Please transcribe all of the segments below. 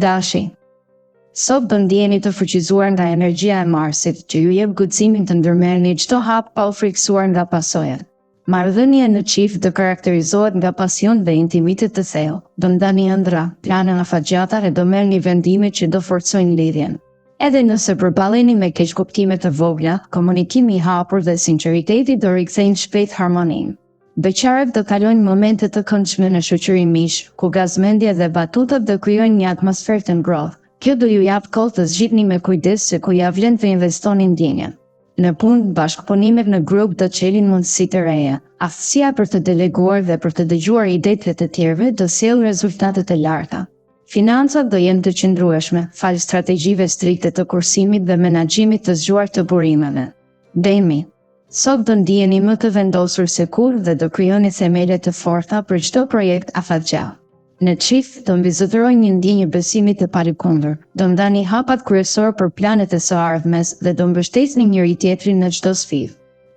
Dashi. Sot do ndiheni të fuqizuar nga energjia e Marsit, që ju jep guximin të ndërmerrni çdo hap pa u frikësuar nga pasojat. Marrëdhënia në çift do karakterizohet nga pasion dhe intimitet të thellë. Do ndani ëndrra, plane afatgjata dhe do merrni vendime që do forcojnë lidhjen. Edhe nëse përballeni me keqkuptime të vogla, komunikimi i hapur dhe sinqeriteti do rikthejnë shpejt harmoninë. Beqarët do kalojnë momente të këndshme në shoqëri miqsh, ku gazmendja dhe batutat do krijojnë një atmosferë të ngrohtë. Kjo do ju japë kohë të zgjidhni me kujdes se ku ia vlen të investoni ndjenjat. Në punë, bashkëpunimet në grup do çelin mundësi të reja. Aftësia për të deleguar dhe për të dëgjuar idetë e të tjerëve do sjellë rezultate të larta. Financat do jenë të qëndrueshme, falë strategjive strikte të kursimit dhe menaxhimit të zgjuar të burimeve. Demi. Sot do ndiheni më të vendosur se kurrë dhe do krijoni themele të forta për çdo projekt afatgjatë. Në çift, do mbizotërojë një ndjenjë besimi të palëkundur. Do ndani hapat kryesorë për planet e së ardhmes dhe do mbështesni njëri-tjetrin në çdo sfidë.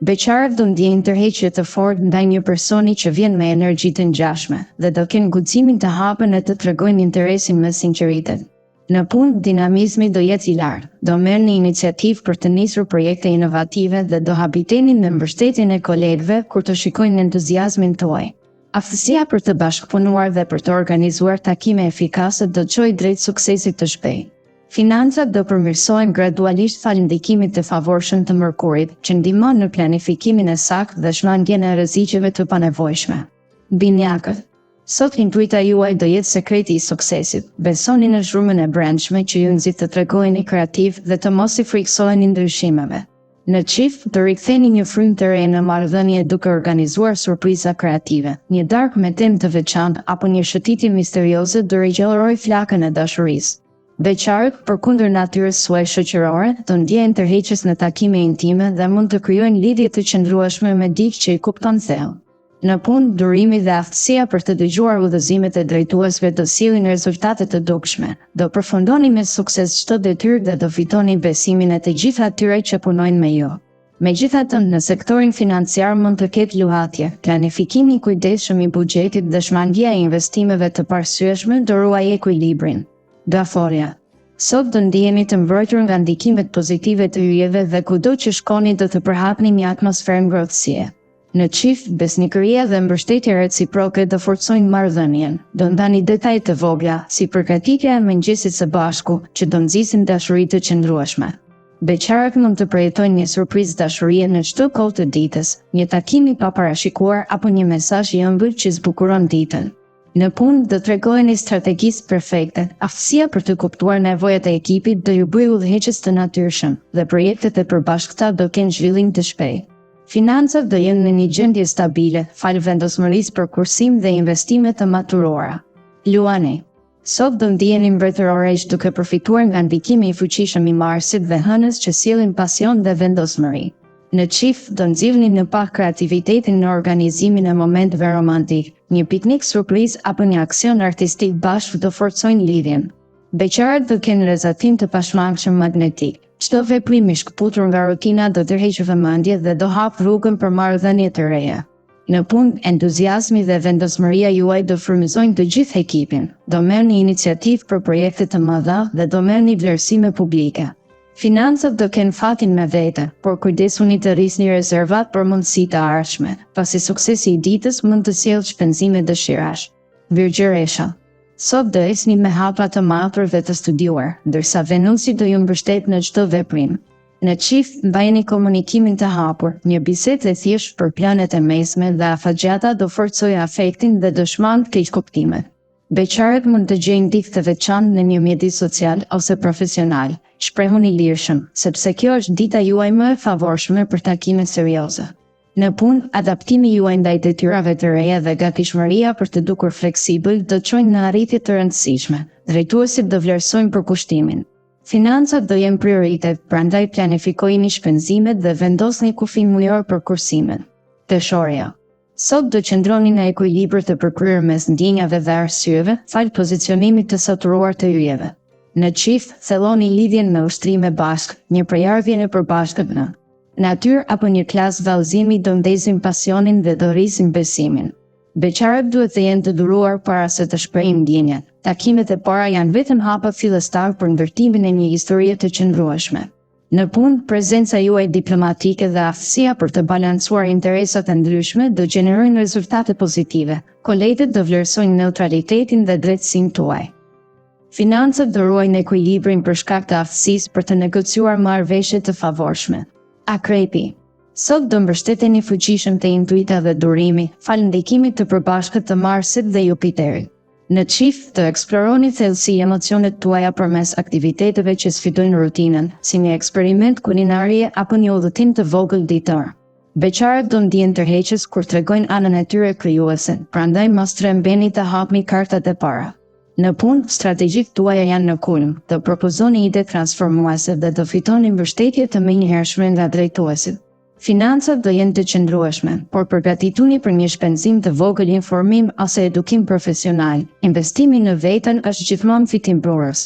Beqarët do ndjejnë tërheqje të fortë ndaj një personi që vjen me energji të ngjashme dhe do kenë guximin të hapen e të tregojnë interesin me sinqeritet. Në punë, dinamizmi do jetë i lartë. Do merrni iniciativë për të nisur projekte inovative dhe do habiteni me mbështetjen e kolegëve kur të shikojnë entuziazmin tuaj. Aftësia për të bashkëpunuar dhe për të organizuar takime efikase do të çojë drejt suksesit të shpejtë. Financat do përmirësohen gradualisht falë ndikimit të favorshëm të Mërkurit, që ndihmon në planifikimin e saktë dhe shmangien e rreziqeve të panevojshme. Binjakët. Sot intuita juaj do jetë sekreti i suksesit. Besoni në zhurmën e brendshme që ju nxit të tregoheni kreativ dhe të mos i frikësoheni ndryshimeve. Në çift, do riktheni një frymë të re në marrëdhënie duke organizuar surpriza kreative. Një darkë me temë të veçantë apo një shëtitje misterioze do rigjallërojë flakën e dashurisë. Beqarët, përkundër natyrës suaj shoqërore, do ndjehen tërheqës në takime intime dhe mund të krijojnë lidhje të qëndrueshme me dikë që i kupton thellë. Në punë, durimi dhe aftësia për të dëgjuar udhëzimet e drejtuesve do sjellin rezultate të dukshme. Do përfundoni me sukses çdo detyrë dhe do fitoni besimin e të gjithë atyre që punojnë me ju. Megjithatë, në sektorin financiar mund të ketë luhatje. Planifikimi i kujdesshëm i buxhetit dhe shmangia e investimeve të paarsyeshme do ruajë ekuilibrin. Gaforrja. Sot do ndiheni të mbrojtur nga ndikimet pozitive të yjeve dhe kudo që shkoni do të përhapni një atmosferë ngrohtësie. Në çift, besnikëria dhe mbështetja reciproke do forcojnë marrëdhënien. Do ndani detaje të vogla, si përgatitja e mëngjesit së bashku, që do nxisin dashuri të qëndrueshme. Beqarët mund të përjetojnë një surprizë dashurie në çdo kohë të ditës, një takim i paparashikuar apo një mesazh i ëmbël që zbukuron ditën. Në punë, do tregoheni strategjistë perfektë, aftësia për të kuptuar nevojat e ekipit do ju bëjë udhëheqës të natyrshëm dhe projektet e përbashkëta do kenë zhvillim të shpejtë. Financat do jenë në një gjendje stabile, falë vendosmërisë për kursim dhe investime të maturuara. Luani. Sot do ndiheni mbretëroresh duke përfituar nga ndikimi i fuqishëm i Marsit dhe Hënës që sjellin pasion dhe vendosmëri. Në çift, do nxirrni në pah kreativitetin në organizimin e momenteve romantikë. Një piknik surprizë apo një aksion artistik bashkë do forcojnë lidhjen. Beqarët do kenë rrezatim të pashmangshëm magnetik. Çdo veprim i shkëputur nga rutina do tërheqë vëmendje dhe do hapë rrugën për marrëdhënie të reja. Në punë, entuziazmi dhe vendosmëria juaj do frymëzojnë të gjithë ekipin. Do merrni iniciativë për projekte të mëdha dhe do merrni vlerësime publike. Financat do kenë fatin me vete, por kujdesuni të rrisni rezervat për mundësi të ardhshme, pasi suksesi i ditës mund të sjellë shpenzime dëshirash. Virgjëresha. Sot do ecni me hapa të matur dhe të studiuar, ndërsa Venusi do ju mbështetë në çdo veprim. Në çift, mbajeni komunikimin të hapur, një bisedë e thjeshtë për planet e mesme dhe afatgjata do forcojë afektin dhe do shmangë keqkuptimet. Beqarët mund të gjejnë dikë të veçantë në një mjedis social ose profesional. Shprehuni lirshëm, sepse kjo është dita juaj më e favorshme për takime serioze. Në punë, adaptimi juaj ndaj detyrave të reja dhe gatishmëria për t'u dukur fleksibël do çojnë në arritje të rëndësishme. Drejtuesit do vlerësojnë përkushtimin. Financat do jenë prioritet, prandaj planifikojini shpenzimet dhe vendosni kufi mujor për kursimet. Peshorja. Sot do qëndroni në ekuilibër të përkryer mes ndjenjave dhe arsyeve, falë pozicionimit të saturuar të yjeve. Në çift, thelloni lidhjen me ushtrime bashkë, një prejardhje e përbashkët në natyrë apo një klasë vallëzimi do ndezin pasionin dhe do rrisin besimin. Beqarët duhet të jenë të duruar para se të shprehin ndjenjat. Takimet e para janë vetëm hapa fillestarë për ndërtimin e një historie të qëndrueshme. Në punë, prezenca juaj diplomatike dhe aftësia për të balancuar interesat e ndryshme do gjenerojnë rezultate pozitive. Kolegët do vlerësojnë neutralitetin dhe drejtësinë tuaj. Financat do ruajnë ekuilibrin për shkak të aftësisë për të negociuar marrëveshje të favorshme. Akrepi. Sot do mbështeteni fuqishëm te intuita dhe durimi, falë ndikimit të përbashkët të Marsit dhe Jupiterit. Në çift, të eksploroni thellësi emocionet tuaja përmes aktiviteteve që sfidojnë rutinën, si një eksperiment kulinarie apo një udhëtim të vogël ditor. Beqarët do ndihen tërheqës kur tregojnë anën e tyre krijuese, prandaj mos trembeni të hapni kartat e para. Në punë, strategjitë tuaja janë në kulm, do propozoni ide transformuese dhe do fitoni mbështetje të menjëhershme nga drejtuesit. Financat do jenë të qëndrueshme, por përgatituni për një shpenzim të vogël informim ose edukim profesional. Investimi në veten është gjithmonë fitimprurës.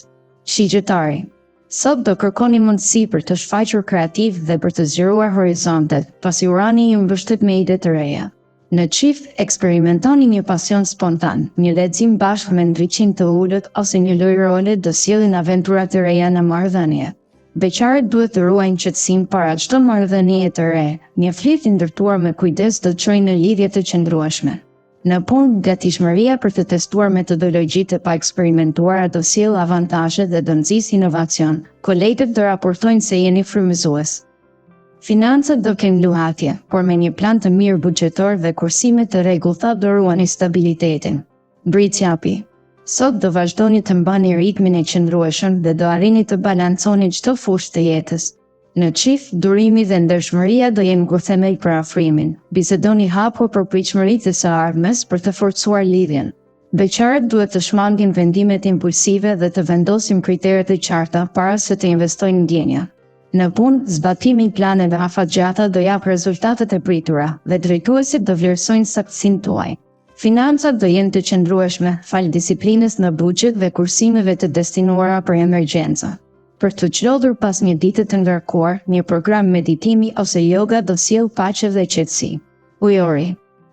Shigjetari. Sot do kërkoni mundësi për të shfaqur kreativ dhe për të zgjeruar horizontet, pasi Urani ju mbështet me ide të reja. Në çift, eksperimentoni një pasion spontan, një lexim bashkë me ndriçim të ulët ose një lojë role do sjellin aventura të reja në marrëdhënie. Beqarët duhet të ruajnë qetësinë para çdo marrëdhënieje të re, një flirt i ndërtuar me kujdes do të çojë në lidhje të qëndrueshme. Në punë, gatishmëria për të testuar metodologji të paeksperimentuara do sjellë avantazhe dhe do nxisë inovacion, kolegët do raportojnë se jeni frymëzues. Financat do kenë luhatje, por me një plan të mirë buxhetor dhe kursime të rregullta do ruani stabilitetin. Bricjapi. Sot do vazhdoni të mbani ritmin e qëndrueshëm dhe do arrini të balanconi çdo fushë të jetës. Në çift, durimi dhe ndershmëria do jenë gurthemel për afrimin. Bisedoni hapur për pritshmëritë e së ardhmes për të forcuar lidhjen. Beqarët duhet të shmangin vendimet impulsive dhe të vendosin kritere të qarta para se të investojnë ndjenja. Në punë, zbatimi i planeve afatgjata do japë rezultatet e pritura dhe drejtuesit do vlerësojnë saktësinë tuaj. Financat do jenë të qëndrueshme, falë disiplinës në buxhet dhe kursimeve të destinuara për emergjenca. Për t'u çlodhur pas një dite të ngarkuar, një program meditimi ose yoga do sjellë paqe dhe qetësi. Ujori.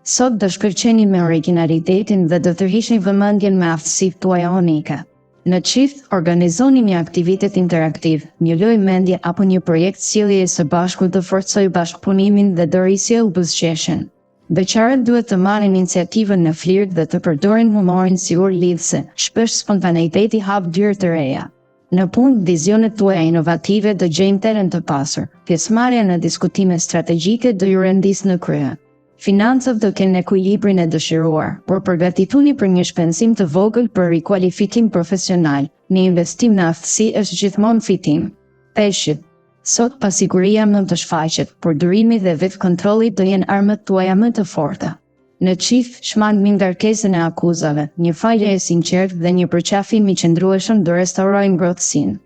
Sot do shkëlqeni me origjinalitetin dhe do tërhiqni vëmendjen me aftësitë tuaja unike. Në çift, organizoni një aktivitet interaktiv, një lojë mendje apo një projekt sjelljeje së bashku do forcojë bashkëpunimin dhe do risjellë buzëqeshjen. Beqarët duhet të marrin iniciativën në flirt dhe të përdorin humorin si urë lidhëse, shpesh spontaneiteti hap dyer të reja. Në punë, vizionet tuaja inovative do gjejnë terren të pasur, pjesëmarrja në diskutime strategjike do ju rendisë në krye. Financat do kenë ekuilibrin e dëshiruar, por përgatituni për një shpenzim të vogël për rikualifikim profesional, një investim në aftësi është gjithmonë fitim. Peshqit. Sot pasiguria mund të shfaqet, por durimi dhe vetëkontrolli do jenë armët tuaja më të forta. Në çift, shmangni ngarkesën e akuzave, një falje e sinqertë dhe një përqafim i qëndrueshëm do restaurojnë ngrohtësinë.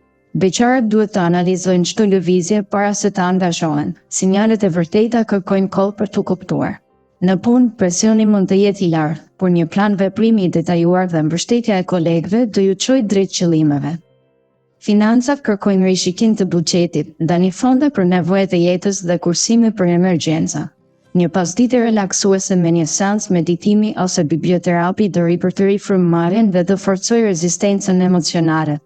Beqarët duhet të analizojnë çdo lëvizje para se të angazhohen, sinjalet e vërteta kërkojnë kohë për t'u kuptuar. Në punë, presioni mund të jetë i lartë, por një plan veprimi i detajuar dhe mbështetja e kolegëve do ju çojë drejt qëllimeve. Financat kërkojnë rishikim të buxhetit, ndani fonde për nevojat e jetës dhe kursime për emergjenca. Një pasdite relaksuese me një seancë meditimi ose biblioterapi do ripërtërijë frymëmarrjen dhe do forcojë rezistencën emocionale.